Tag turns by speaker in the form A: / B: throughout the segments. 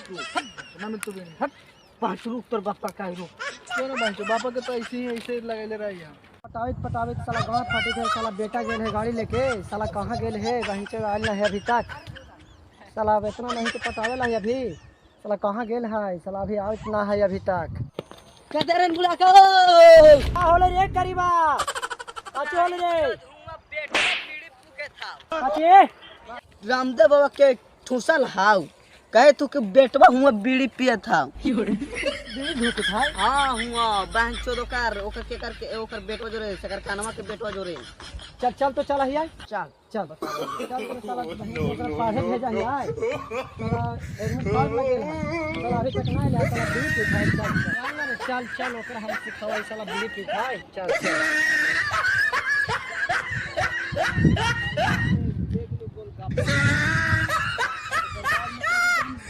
A: तू ना मिल तू बीड़ी हट
B: पाँच रुक तोर बापा का रुक
A: क्यों ना बहन बापा के तो ऐसे ही ऐसे लगैले रही है।
B: पटावित पटावित साला गाँव फाटे थे साला बेटा गेल है गाड़ी लेके साला कहाँ गेल है वहीं से आयल ना है अभी तक साला अब इतना नहीं तो पटावे ला है अभी साला कहाँ गेल है साला अभी आवत ना है अभी तक। कदरन बुला के का होले रे करीबा काचे होले रे काचे
C: रामदेव बाबा के ठूसल हाउ कहे तू के बेटवा हुआ बीड़ी पिए था
B: बीड़ी धोके था।
C: हां हुआ बहन चोद ओकर ओकर के कर के ओकर बेटवा जो रे सकर कानवा के बेटवा जो रे।
B: चल चल तो चल हिया चल चल चल तो साला ओकरा पढ़े भेजा हिया साला एडमिट कार्ड लगे है साला अभी तक ना आया साला बीड़ी पी खाए। चल चल चल चल ओकरा हम सिखावाई साला बीड़ी पी खाए। चल चल
A: देख लो गोलगप्पा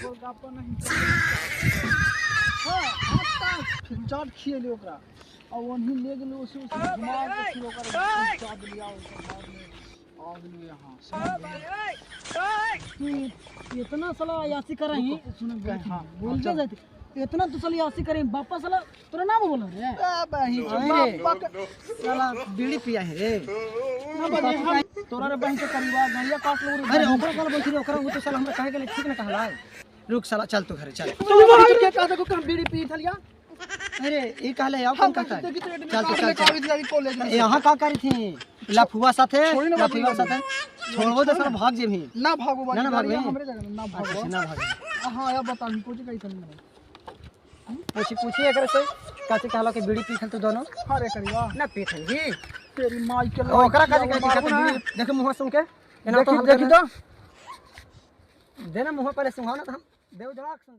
A: गोलगप्पा नहीं। हां आता फिर चाट खिएली ओकरा और वहीं ले गेलो उसे घुमा के फिर ओकरा चाट लिया ओकर बाद में आ गेलो यहां।
B: इतना साला यासी कर रही
A: सुन हां
B: बोल दे जाते इतना तो साला यासी करें बापा साला तोरा नाम बोल रे
A: बहिं बापा
B: साला बीड़ी पिया है रे
A: ना बहिं तोरा रे बहिं के करीबा गड़िया काट लो रे।
B: अरे ओकरा काल बोल रे ओकरा वो तो साला हमरा कहे के ठीक ना कहला। रुक साला चल तू घरे चल
A: तू बहिं के कह देखो हम बीड़ी पी थलिया।
B: अरे ई कहले आओ कौन कहता है चल तू चल
A: चल कॉलेज में
B: यहां का करी थी लफुआ साथे लफुआ साथे छोड़बो तो साला भाग जेबही
A: ना भागो
B: ना भागबे
A: हमरे जगह ना भागो
B: ना भागो।
A: हां अब बता कोची कही थी
B: पूछी पूछी एकरे से काचे कहला के बीड़ी पीथल तू दोनों।
A: हां रे करीबा
B: ना पीथल ही
A: तेरी माई के
B: ओकरा काचे कहती बीड़ी देख मुंह सुन के एना तो
A: देखी तो
B: देना मुंह पहले सुहाना तो हम देव जवाक सुन।